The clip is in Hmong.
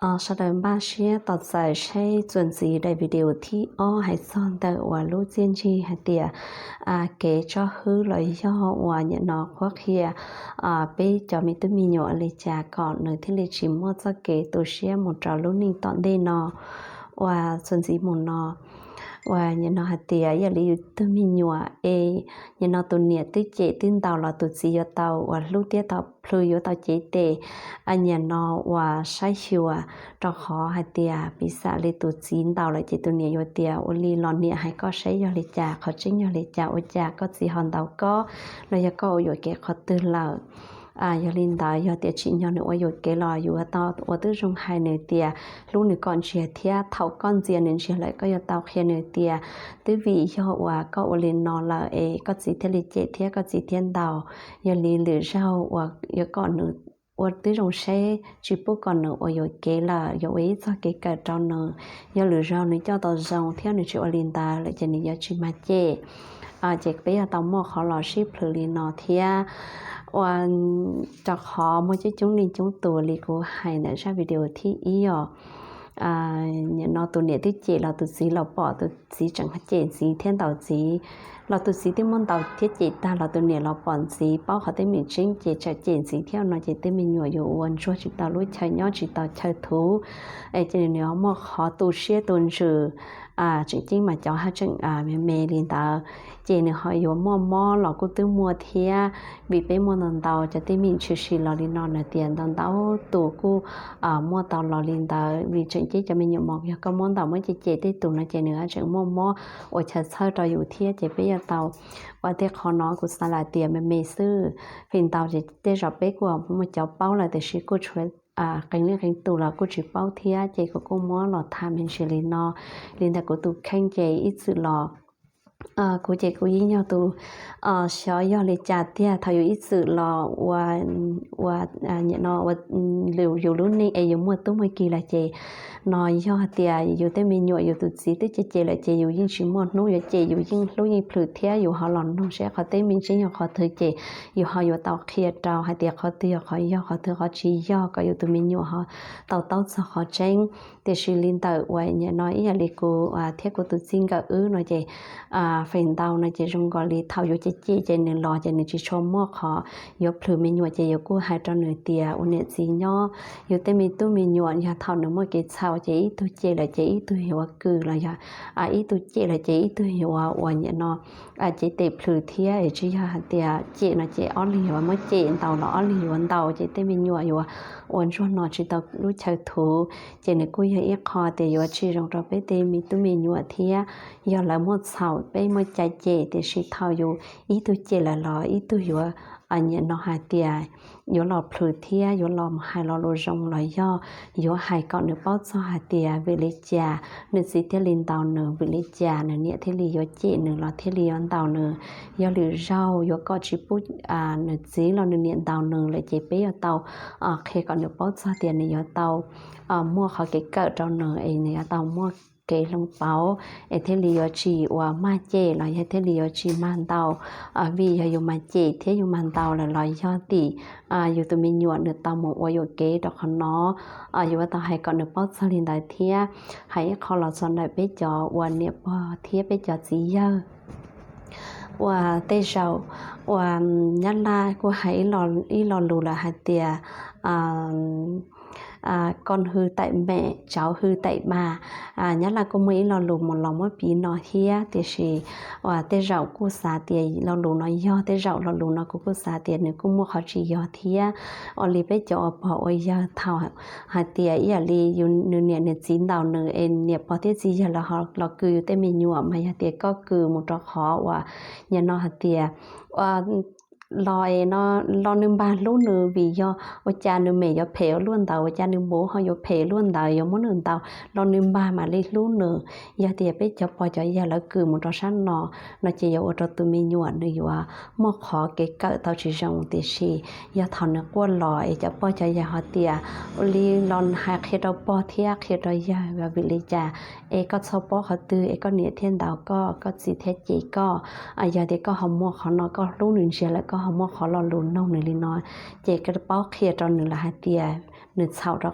Sawv daws npaj siab tos txais saib txuas ntxiv daim video thib ob hais txog ntawm uas lub txiaj ntsig hais tias kev tsob hwb los yog uas nim no qhuab qhia peb cov me tub me nyuam ua li cas kom nws thiaj li tsis muaj txoj kev tu siab mus rau lub neej tom ntej no. Uas txuas ntxiv mus no, uas nim no hais tias yam li yus tug me nyuam es nim no tus niam twb cem twb ntaus los tus txiv yuav tau uas hlub thiab tau plhws yuav tau cev tes, nim no uas saib xyuas, rau qhov hais tias piv xam li tus txiv ntaus lawm ces tus niam yuav tias ua li los niam hais koj saib yog li cas, qhov tseeb yog li cas, ua cas koj txiv ho ntaus koj, los yog koj ua yuam kev qhov twg lawm. Yog li ntawd yog tias tsim nyog nws ua yuam kev los yus tau ua tib zoo hais nws tias hlub nws kom ntsiag thiab thaum koj ntxias nws ntsiag lawm koj yuav tau qhia nws tias twb vim yog uas koj ua li no lawm es koj txiv thiaj li cem thiab koj txiv thiaj ntaus. Yog li lwm zaug uas yuav kom nws ua tib zoo saib tsis pub kom nws ua yuam kev lawm, yuav ua ib txoj kev kawm rau nws. Yog lwm zaug nws coj tau zoo thiab nws tsis ua li ntawd lawm ces nws yuav tsis mag cem. Ces peb yuav tau muaj qhov los sib plhws li no thiab. Ua rau qhov muaj coob coob leej coob tus li kuv hais ntawm zaj video thib ib os, nim no tus niam twb cem los tus txiv los pom, tus txiv tseem cem ntxiv thiab ntaus ntxiv, los tus txiv twb muab ntaus thiab cem tag los tus niam los pom ntxiv paub qhov teeb meem tseeb ces tseem cem ntxiv thiab no ces tej me nyuam yuav ua ntsuag tsis tau lub chaw nyob tsis tau chaw thuv. Es ces nws muaj qhov tu siab tu ntsws. Tseem ceeb mas cov haj tseem me me li ntawd ces nws ho yuav muaj mob los kuj twb muaj thiab, vim peb muaj ntau ntau cov teeb meem tshwm sim los li no na tias ntau ntau tus kuj muaj tau los li ntawd. Vim tseem ceeb cov me nyuam mos yog koj muab ntaus muab cem cem tej tus no ces nws tseem muaj mob ua chaw txhawb rau yus thiab ces peb yuav tau ua tej qhov no kuv xav lam tias me me xwb. Feem ntau ces tej zaum peb kuj muaj cov paub lawm tiam sis kuj tshuav qee leej qee tus los kuj tsis paub thiab ces kuv kuj muab los tham me ntsis li no. Li ntawm kuv tus kheej ces ib txwm los kuv ces kuv yeej yog tus xyov yog li cas tiag thaum yus ib txwm los ua, ua, nim no ua yus lub neej es yus muaj tub muaj ki lawm ces no yog tias yus tej me nyuam yus tus txiv twb cem cem lawm ces yus yeej tsis muaj hnub yuav cem, yus yeej hlub yeej plhws thiab yus ho los noog seb qhov teeb meem tseeb yog qhov twg ces yus ho yuav tau qhia rau hais tias qhov twg yog qhov yog, qhov twg qhov tsis yog kom yus tus me nyuam ho tau taub txog qhov tseeb. Tiam sis li ntawm uas nim no ib yam li kuv thiab kuv tus txij nkawm wb no ces feem ntau no ces zoo nkaus li thaum yuav cem cem ces nws los ces nws tsis tshua muaj qhov yuav plhws me nyuam ces yuav kuj hais rau nws tias ua niam txiv nyob, yus tej me tub me nyuam yog thaum nws muaj kev txhaum ces ib tug cem lawm ces ib tug yuav kws los yog ib tug cem lawm ces ib tug yuav ua nim no cev tes plhws thiab. Tsis yog hais tias cem no ces ob leeg yuav muab cem, ntaus los ob leeg yuav ntaus ces tej me nyuam yuav ua ntsuag no tsis tau lub chaw thuv. Ces nws kuj yog ib qho tias yuav tsis zoo rau peb tej me tub me nyuam thiab. Yog lawv muaj txhaum peb muaj cai cem tiam sis thaum yus ib tug cem lawm los ib tug yuav nim no hais tias yuav los plhws thiab yuav los hais lo lus zoo los yog yuav hais kom nws paub txog hais tias vim li cas nws txiv thiaj li ntaus nws, vim li cas nws niam thiaj li yuav cem nws los thiaj li yuav ntaus nws. Yog lwm zaug yuav kom tsis pub nws txiv los nws niam ntaus nws lawm ces peb yuav tau qhia kom nws paub txog tias nws yuav tau muaj qhov kev kawm rau nws es nws yuav tau muaj kev hloov pauv es thiaj li yuav tsis ua mag cem los yog thiaj li yuav tsis mag ntaus. Vim yog yus mag cem thiab yus mag ntaus lawm los yog tim yus tus me nyuam nws tau mus ua yuam kev rau qhov no. Yuav tau hais kom nws paub txog li ntawd thiab. Hais ib qho los txog ntawm peb cov uas niam pog thiab peb cov txiv yawg uas tej zaum uas Nyab Laj kuj hais ib lo lus lawm hais tias con hư tại mẹ, cháu hư tại bà. Nyab Laj kuj muaj ib lo lus mus los muab piv no thiab tiam sis uas tej zaum kuj xav tias lo lus no yog, tej zaum lo lus no kuv kuj xav tias nws kuj muaj qhov tsis yog thiab. Ua li peb cov uas pog ua yawg thaum hais tias ib yam li yus, nws niam nws txiv ntaus nws es niam pog thiab txiv yawg lawv ho los kws yus tej me nyuam mas yog tias koj kws mus rau qhov uas nim no hais tias los es no, los nws npag hlub nws vim yog ua cas nws mem yuav phem ua luaj ntawd, ua cas nws npuv ho yuav phem luaj ntawd, yuav muab nws ntaus los nws npag mam li hlub nws. Yog tias peb cov pog cov yawg lawv kws mus rau sab no, no ces yuav ua rau tus me nyuam nws yuav muaj qhov kev kawm tau tsis zoo. Tiam sis yog thaum nws quaj los es cov pog cov yawg ho tias ua li los hais qhia rau pog thiab qhia rau yawg vim li cas es koj txhob paub qhov twg es koj niam thiaj ntaus koj, koj txiv thiaj cem koj. Yog tias koj ho muaj qhov no, koj hlub nws ntsiag lawm koj ho muaj qhov lo lus noog nws li no, ces koj paub qhia rau nws lawm hais tias nws txhaum rau